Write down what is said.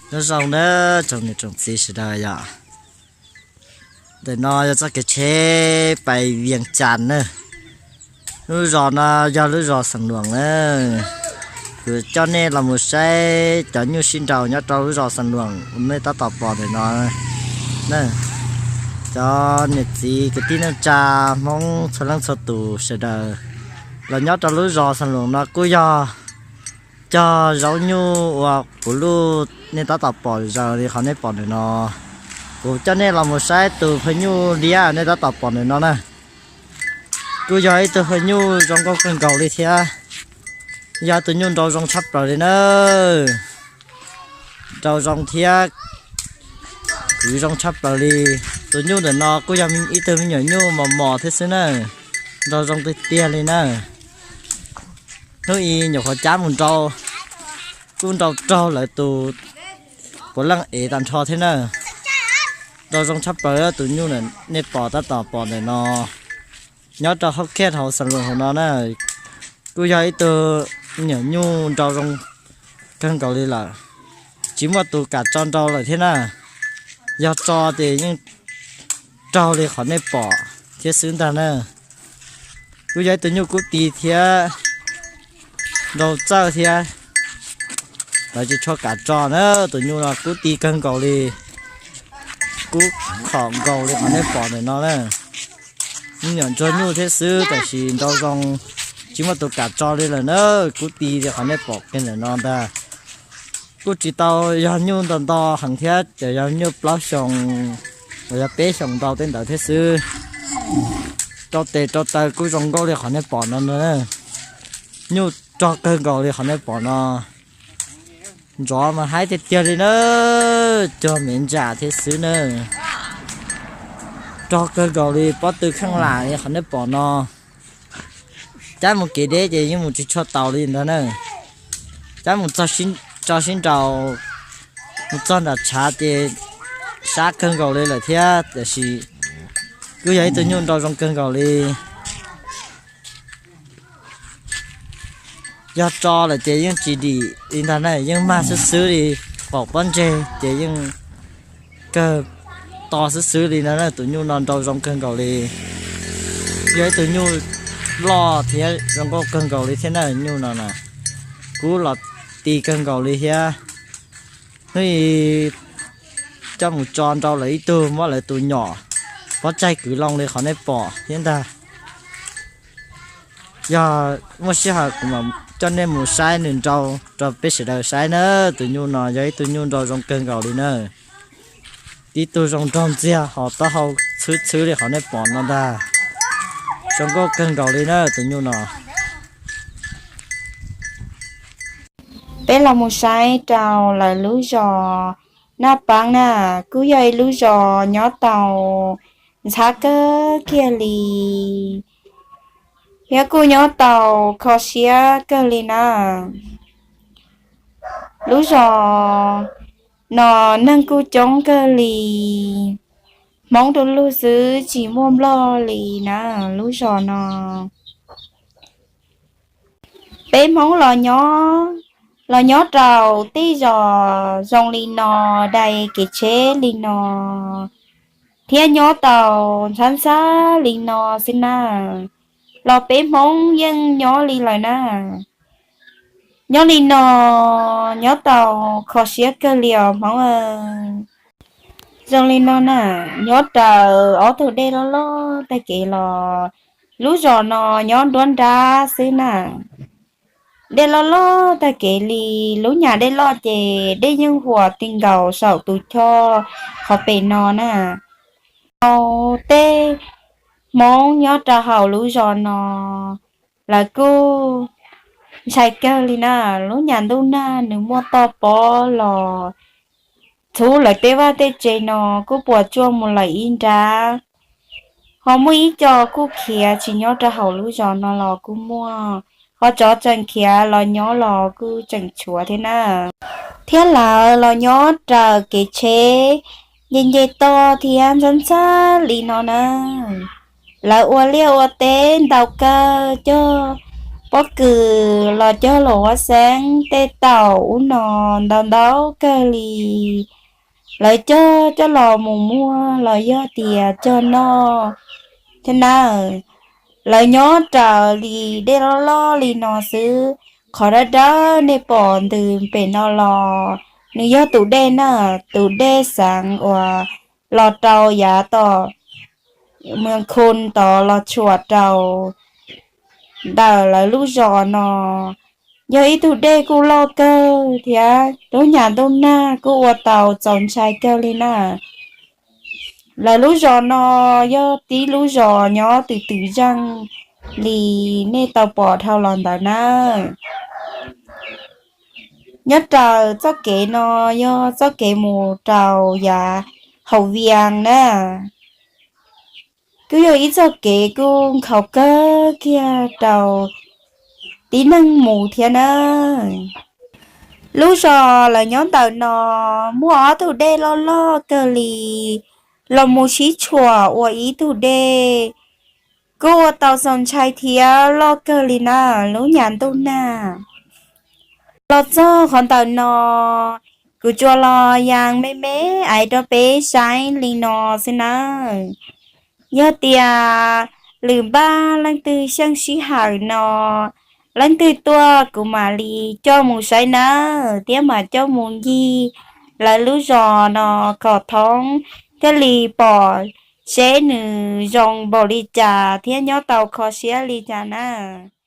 Nyob zoo nawb tsoom niam tsoom txiv sawv daws yom. Ntawm no yog txoj kev tsheb pais Vias Cas na. Lub zos no yog lub zos Xeem Luas na. Kuv coj nej los mus saib cov nyuj sib nraus nyob rau lub zos Xeem Luas nej tab tom pom ntawm no na. Cov niam txiv kwv tij neej tsa Hmoob txhua leej txhua tus sawv daws los nyob rau lub zos Xeem Luas no kuj yog cog zaub nyuj ua kuv luj nej tab tom pom zaws li qhov nej pom ntawm no. Kuv coj nej los mus saib tus phaj nyuj liab nej tab tom pom ntawm no na. Kuj yog ib tug phaj nyuj zoo nkauj kawg nkaus li thiab. Yog tus nyuj nrau zoo tshaj plaws li na. Nrau zoo thiab kwv zoo tshaj plaws li. Tus nyuj ntawm no kuj yog ib tug me nyuam nyuj mos mos thiab xwb na. Nrau zoo tiag tiag li na. Hnub ib nyuam qhuav cab mus nrau, kuj nrau raug lawv tus puav leej ev tag nrho thiab na. Nrau zoo tshaj plaws tus nyuj nej pom tab tom pom ntawm no. Nyob rau hauv khej hauv Xeem Luas hauv no na, kuj yog ib tug me nyuam nyuj nrau zoo kawg nkaus li lawm. Tsis muaj tus kam tso nrau lawm thiab na. Yog tso ces yeej raug li qhov nej pom thiab xwb ntag na. Kuj yog ib tug nyuj kub ti thiab nrau txawj thiab. Lawv tsis tshua kam tso na, tus nyuj no kub ti kawg nkaus li. Kub khom nkaus li qhov nej pom ntawm no na. Me nyuam ntsuag nyuj thiab xwb tab sis nrau zoo, tsis muaj tus kam tso li lawm na. Kub ti li qhov nej pom kiag ntawm no ntag. Kuj tsis tau yog nyuj ntau ntau heev thiab, ces yog nyuj plaub xyoos los yog peb xyoos ntau tej ntawd thiab xwb. Rau tes rau taw kuj zoo nkauj li qhov nej pom no na. Nyuj rog kawg nkaus li qhov nej pom no. Ntsov mas haib tiag tiag li na, cuag me ntsam thiab xwb na. Rog kawg nkaus li pob tw kheej lam li qhov nej pom no. Cab mus kev deb ces yeej mus tsis tshua taus li ntag na. Cab mus tso sib nraus, mus txog nram tshav ces sab kawg nkaus li lawm thiab, tiam sis kuj yog ib tug nyuj nrau zoo kawg nkaus li. Yog tso lawm ces yeej tsis dim li ntag na, yeej mag xwb xwb li, pom pob ntseg ces yeej kawg to xwb xwb li ntag na. Tus nyuj no nrau zoo kawg nkaus li, yog ib tug nyuj loj thiab zoo nkauj kawg nkaus li thiab na. Nyuj no na, kub los ti kawg nkaus li thiab. Hnub i coj mus tso nrau lawv ib tug, muab lawv tus nyom pob tsaig kwv loo li qhov nej pom thiab ntag. Yog muaj sij hawm kuv mam coj nej mus saib nws nrau rau peb sawv daws saib na. Tus nyuj no yog ib tug nyuj nrau zoo kawg nkaus li na. Tib tug zoo nraug ntxiag ho taub hau txhwb txhwb li qhov nej pom no ntag. Zoo nkauj kawg nkaus li na tus nyuj no. Peb los mus saib rau lawv lub zos Naj Paab na, kuj yog ib lub zos nyob tau ntxhab kawg kiag li, thiab kuj nyob tau kho siab kawg li na. Lub zos no neeg kuj coob kawg li, Hmoob du lug xwb tsis muaj Nplog li na lub zos no. Peb Hmoob los nyob, los nyob rau tej zos zoo li no, dai kev tsheb li no, thiab nyob tau ntxhab ntxhab li no xwb na, los peb Hmoob yeej nyob li lawm na. Nyob li no, nyob tau kho siab kawg li os Hmoob. Zoo li no na, nyob raws ob tug dej loj loj tag kev los, lub zos no nyob nruab nrab xwb na. Dej loj loj tag kev li, lub nyam dej loj ces dej yeej huam ti nkaus saum tus choj qhov pem no na. Au, tej Hmoob nyob rau hauv lub zos no, lawv kuj ntshai kawg li na. Lub nyam ntuj nag nws muaj toj pob los, txhub lawv tej vaj tej tsev no kuj puas tsuaj mus lawm ib nrab. Ho muaj ib co kuj khiav tsis nyob rau hauv lub zos no los kuj muaj, ho tsov tseem khiav los nyob los kuj tseem tshuav thiab na. Thiab lawv los nyob raws kev tsheb nce nce toj thiab ntxhab ntxhab li no na. Lawv ua liaj ua teb ntau kawg, cog pob kws los cog los ua xeeb tej taum ub no ntau ntau kawg li. Lawv cog coj los mus muag los yog tias cog noj thiab na. Lawv nyob raws li dej loj loj li no xwb. Qhov dawb dawb nej pom ntws pem no los nws yog tus dej na, tus dej xeev uas los rau yav tom Mws Khoo tod los tshuam rau ntawm lawv lub zos no. Yog ib tug dej kuj loj kawg thiab lub nyam ntuj nag kuj ua tau txaus ntshai kawg li na. Lawv lub zos no yog tib lub zos nyob twm twm zeej li nej tau pom dhau los ntawd na. Nyob raws txoj kev no yog txoj kev mus rau yav Haum Vias na. Kuj yog ib txoj kev kuj nkhaus kawg kiag rau tib neeg mus thiab na. Lub zos lawv nyob ntawm no muaj ob tug dej loj loj kawg li los mus sib tshuam ua ib tug dej, kuj ua tau txaus ntshai thiab loj kawg li na lub nyam ntuj nag. Los txog qhov ntawm no, kuv tsuas los yaa me me aiv rau peb saib li no xwb nawb. Yog tias lwm npaj leej twg xyeej sij hawm no, leej twg tuaj kuv mam li coj mus saib nawb thiab mam coj mus ncig lawv lub zos no kom thoob thiaj li pom seb nws zoo npaum li cas thiab nyob tau kho siab li cas nawb.